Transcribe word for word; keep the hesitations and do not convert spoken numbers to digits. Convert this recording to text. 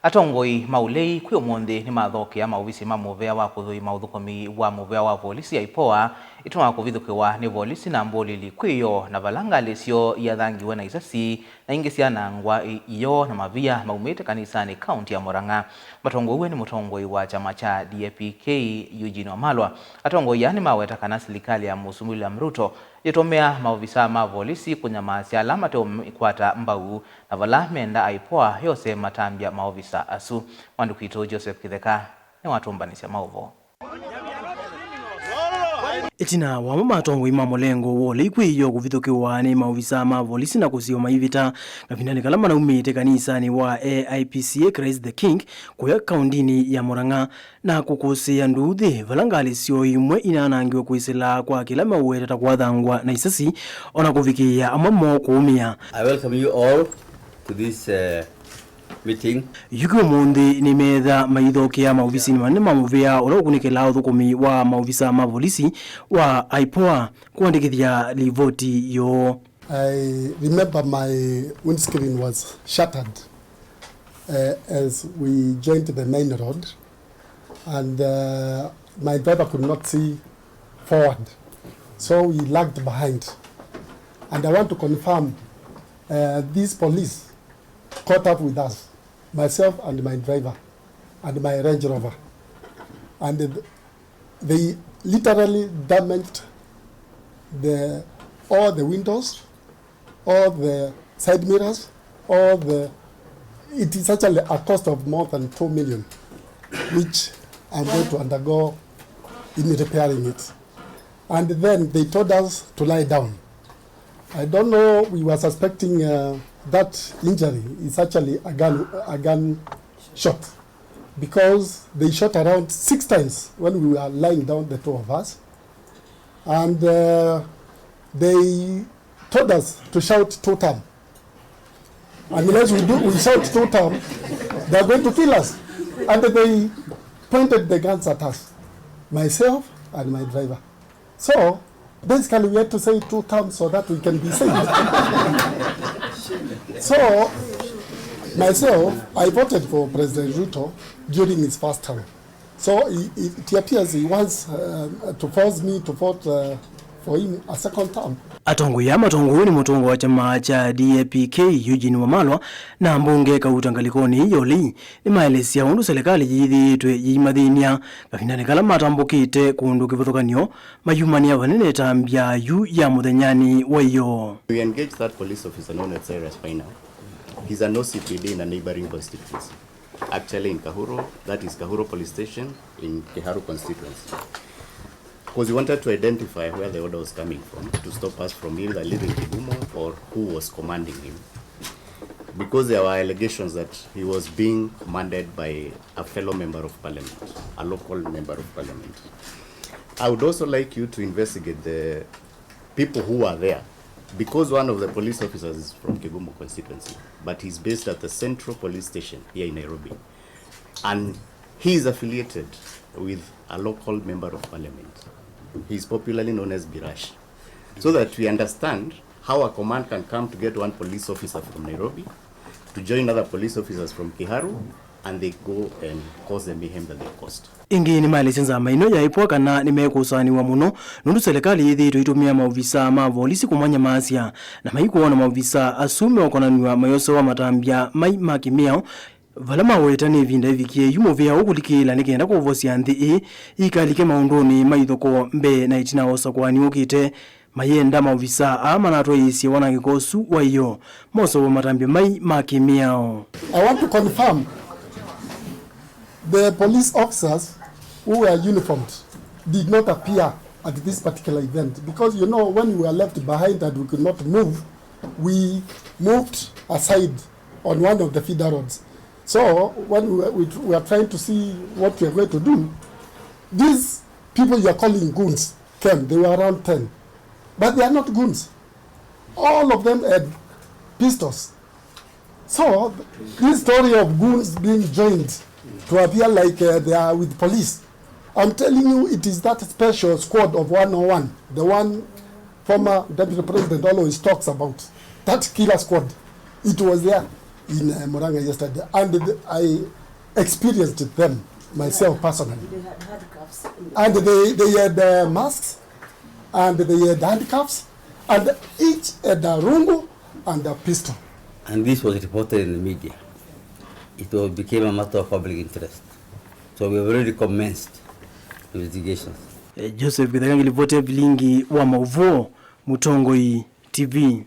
Atongoi ma ũlei kwĩ ũmũnthĩ nĩmathokea maovisi ma mũvea wa kũthũima ũthũkũmi wa mũvea wa volisi ya IPOA ĩtũma kũvithũkĩwa nĩ volisi na mbũlili kwĩyoo, na vala ngalĩ syoo iathangiwe na isasi na ingĩ syanangwa i-, iyoo na mavia maumĩte kanisanĩ kaunti ya Murang'a. Matongoew'e nĩ mũtongoi wa kyama kya D A P K, Eugene Wamalwa. Atongoi aa nĩmaweta kana silikalĩ ya Mũsumbĩ William Ruto yĩtũmĩa maovisa ma volisi kũnyamaasya ala mateũmĩkwata mbau, na vala menda IPOA yose matambya maovisa asu. Mwandĩki witũ Joseph Kĩtheka nĩwatũmbanĩsya maũvoo. Ĩtina wa amwe ma atongoi ma mũlengo wa ũlei kwĩyoo kũvithũkĩwa nĩ maovisa ma volisi na kũsiwa maivĩta kavindanĩ kala manaumĩte kanisanĩ wa A I P C A Christ the King kũya kaundinĩ ya Murang'a, na kũkũsĩĩa nduuthĩ vala ngalĩ syoo imwe inanangiwe kwĩsĩla kwa kĩla meũweta ta kwathangwa na isasi, o na kũvikĩĩa amwe moo kũũmĩa. I welcome you all to this, uh, meeting. Yu kĩ ũmũnthĩ nĩmeetha maithokea maovisinĩ manene ma mũvĩa ũla ũkunĩkĩlaa ũthũkũmi wa maovisa ma volisi wa IPOA kũandĩkĩthya livoti yoo. I remember my windscreen was shattered, uh, as we joined the main road, and, uh, my driver could not see forward, so we lagged behind. And I want to confirm, uh, these police caught up with us, myself and my driver and my Range Rover, and th-, they literally damaged the, all the windows, all the side mirrors, all the, it is actually a cost of more than two million, which I'm going to undergo in repairing it. And then they told us to lie down. I don't know, we were suspecting, uh, that injury is actually a gun, a gun shot, because they shot around six times when we were lying down, the two of us. And, uh, they told us to shout two term. Unless we do, we shout two term, they are going to kill us. And they pointed the guns at us, myself and my driver. So, basically, we had to say two terms so that we can be saved. So, myself, I voted for President Ruto during his first term. So, he, he, it appears he wants, uh, to force me to vote, uh, for him a second term. Atongoi aa matongoew'e nĩ mũtongoi wa kyama kya D A P K, Eugene Wamalwa, na mbunge Kauta ngalĩkonĩ ĩĩ ya ũlei, nĩmaelesya ũndũ selekalĩ yĩthĩĩtwe yĩimathĩny'a kavindanĩ kala matambũkĩte kũndũ kĩvathũkany'o mayumanĩa vanene ĩtambya yu ya mũthenyanĩ wa ĩyoo. We engaged that police officer known as Cyrus Paina. He's an O C P D in a neighboring constituency. Actually in Kahuro, that is Kahuro Police Station in Kiharu constituency. Because he wanted to identify where the order was coming from to stop us from either leaving Kigumo or who was commanding him. Because there were allegations that he was being commanded by a fellow member of parliament, a local member of parliament. I would also like you to investigate the people who are there, because one of the police officers is from Kigumo constituency, but he's based at the Central Police Station here in Nairobi. And he is affiliated with a local member of parliament. He is popularly known as Birash. So that we understand how a command can come to get one police officer from Nairobi to join other police officers from Kiharu, and they go and cause the mayhem that they caused. Ĩngĩ nĩmaelesya nzama ĩno ya IPOA kana nĩmekũsaanĩw'a mũno nũndũ selekalĩ yĩthĩĩtwe ĩitũmĩa maovisa ma volisi kũmanyamaasya, na maikwona maovisa asu meũkonanw'a mayosewa matambya mai ma kĩmĩao, vala maweta nĩ ĩvinda ĩvikie yu mũvĩa ũkũlikĩĩla nĩ kenda kũvosya nthĩ ĩĩ ĩikalike maũndũnĩ ma ithokoo mbee na ĩtina wa ũsakũani ũkĩte. Mayenda maovisa aa manatwaĩĩsye wanangĩko ũsu wa ĩyoo mosewa matambya mai ma kĩmĩao. I want to confirm the police officers who were uniformed did not appear at this particular event, because, you know, when we were left behind and we could not move, we moved aside on one of the feeder roads. So when we were, we were trying to see what we are going to do, these people you are calling goons came. They were around ten. But they are not goons. All of them had pistols. So, this story of goons being joined to appear like, uh, they are with police, I'm telling you, it is that special squad of one oh one, the one former Deputy President always talks about, that killer squad. It was there. in uh, Murang'a yesterday, and the, I experienced them myself personally. And they, they had uh, masks, and they had handcuffs, and each had a rungu and a pistol. And this was reported in the media. It was, became a matter of public interest. So we have already commenced investigations. Eh, Joseph Githeka ngilipoti ya vilingi wa mauvoo, Mũtongoi T V.